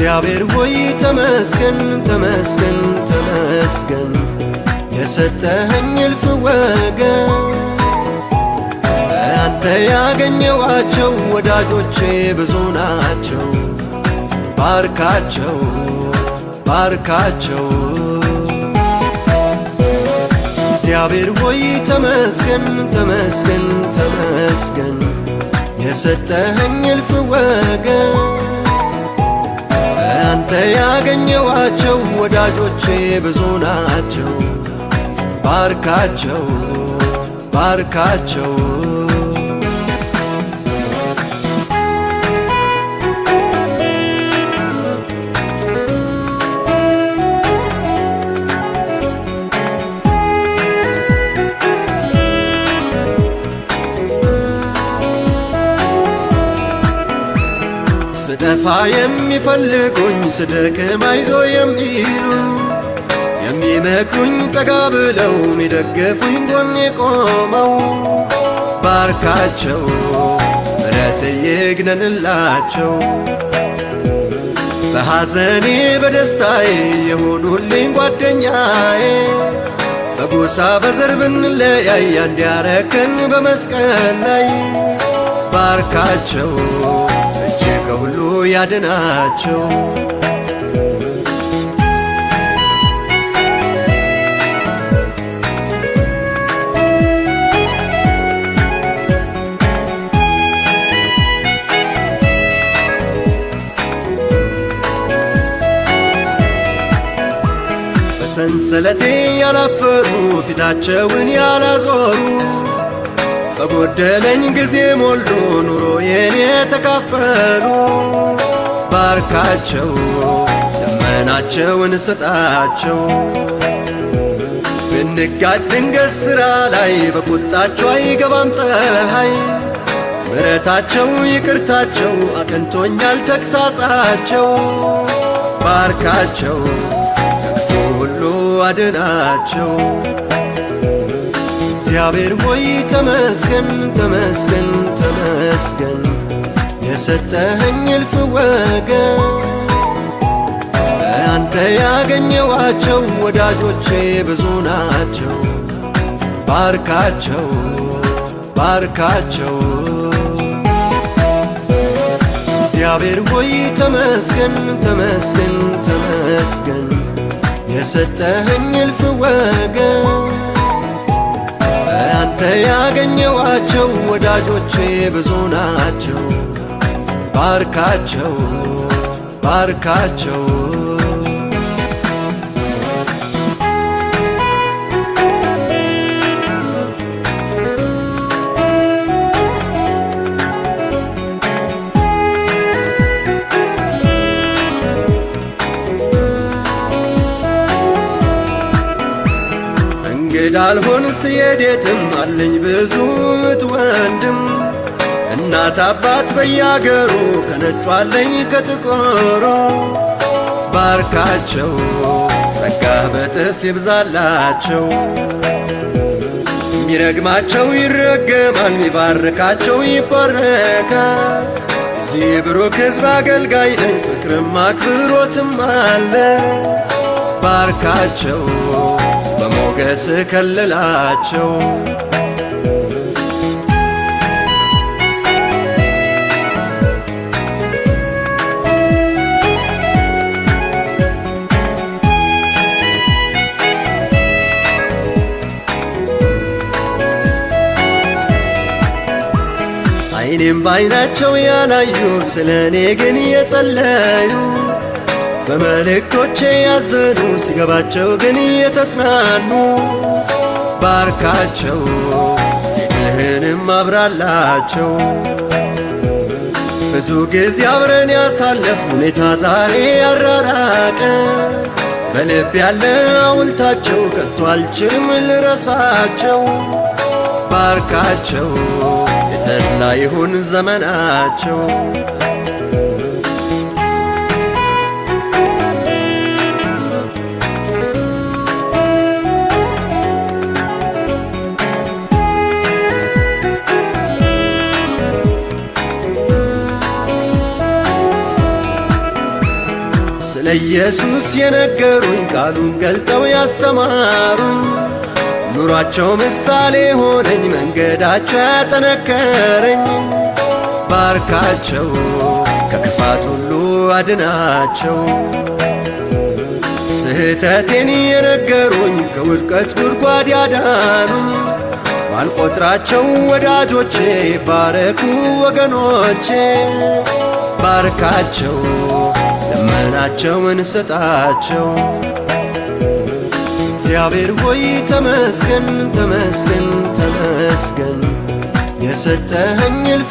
እግዚአብሔር ሆይ ተመስገን፣ ተመስገን፣ ተመስገን፣ የሰጠኸኝ እልፍ ወገን። አንተ ያገኘዋቸው ወዳጆቼ ብዙ ናቸው። ባርካቸው፣ ባርካቸው። እግዚአብሔር ሆይ ተመስገን፣ ተመስገን፣ ተመስገን፣ የሰጠኸኝ እልፍ ወገን። አንተ ያገኘዋቸው ወዳጆቼ ብዙ ናቸው። ባርካቸው፣ ባርካቸው። ስጠፋ የሚፈልጉኝ፣ ስደክም አይዞ የሚሉ፣ የሚመክሩኝ፣ ጠጋ ብለው የሚደግፉኝ፣ ጎኔ ቆመው፣ ባርካቸው፣ ምረት ይግነንላቸው። በሐዘኔ በደስታዬ የሆኑልኝ ጓደኛዬ፣ በጎሳ በዘር ብንለያይ አንድ ያረከን በመስቀል ላይ። ባርካቸው፣ እጅ ከሁሉ ያድናቸው። በሰንሰለቴ ያላፈሩ፣ ፊታቸውን ያላዞሩ፣ በጎደለኝ ጊዜ ሞሉ፣ ኑሮዬን የተካፈሉ፣ ባርካቸው፣ ልመናቸውን ስጣቸው። ብንጋጭ ድንገት ሥራ ላይ በቁጣቸው አይገባም ፀሐይ። ምሕረታቸው ይቅርታቸው አቅንቶኛል ተግሳጻቸው። ባርካቸው፣ ከክፉ ሁሉ አድናቸው። እግዚአብሔር ሆይ ተመስገን፣ ተመስገን፣ ተመስገን፣ የሰጠኸኝ እልፍ ወገን። አንተ ያገኘዋቸው ወዳጆቼ ብዙ ናቸው። ባርካቸው፣ ባርካቸው። እግዚአብሔር ሆይ ተመስገን፣ ተመስገን፣ ተመስገን፣ የሰጠኸኝ እልፍ ወገን። አንተ ያገኘዋቸው ወዳጆቼ ብዙ ናቸው። ባርካቸው፣ ባርካቸው። እንግዳ አልሆን ስሄድ የትም፣ አለኝ ብዙ እህት ወንድም፣ እናት አባት በያገሩ፣ ከነጩ አለኝ ከጥቁሩ። ባርካቸው፣ ጸጋህ በጥፍ ይብዛላቸው። ሚረግማቸው ይረገማል፣ ሚባርካቸው ይባረካል። እዚህ ብሩክ ሕዝብ አገልጋይ ነኝ፣ ፍቅርም አክብሮትም አለ። ባርካቸው፣ በሞገስ ከልላቸው። አይኔም ባይናቸው ያላዩ፣ ስለ እኔ ግን የጸለዩ፣ በመልእክቶቼ ያዘኑ፣ ሲገባቸው ግን የተጽናኑ፣ ባርካቸው፣ ፊትህንም አብራላቸው። ብዙ ጊዜ አብረን ያሳለፍ ሁኔታ ዛሬ ያራራቀ፣ በልብ ያለ ሐውልታቸው ከቶ አልችልም ልረሳቸው። ባርካቸው፣ የተድላ ይሁን ዘመናቸው። ኢየሱስ የነገሩኝ ቃሉን ገልጠው ያስተማሩኝ፣ ኑሯቸው ምሳሌ ሆነኝ፣ መንገዳቸው ያጠነከረኝ። ባርካቸው፣ ከክፋት ሁሉ አድናቸው። ስህተቴን የነገሩኝ፣ ከውድቀት ጉድጓድ ያዳኑኝ፣ ማልቆጥራቸው ወዳጆቼ ባረኩ ወገኖቼ። ባርካቸው፣ ልመናቸውን ስጣቸው። እግዚአብሔር ሆይ ተመስገን፣ ተመስገን፣ ተመስገን፣ የሰጠኸኝ እልፍ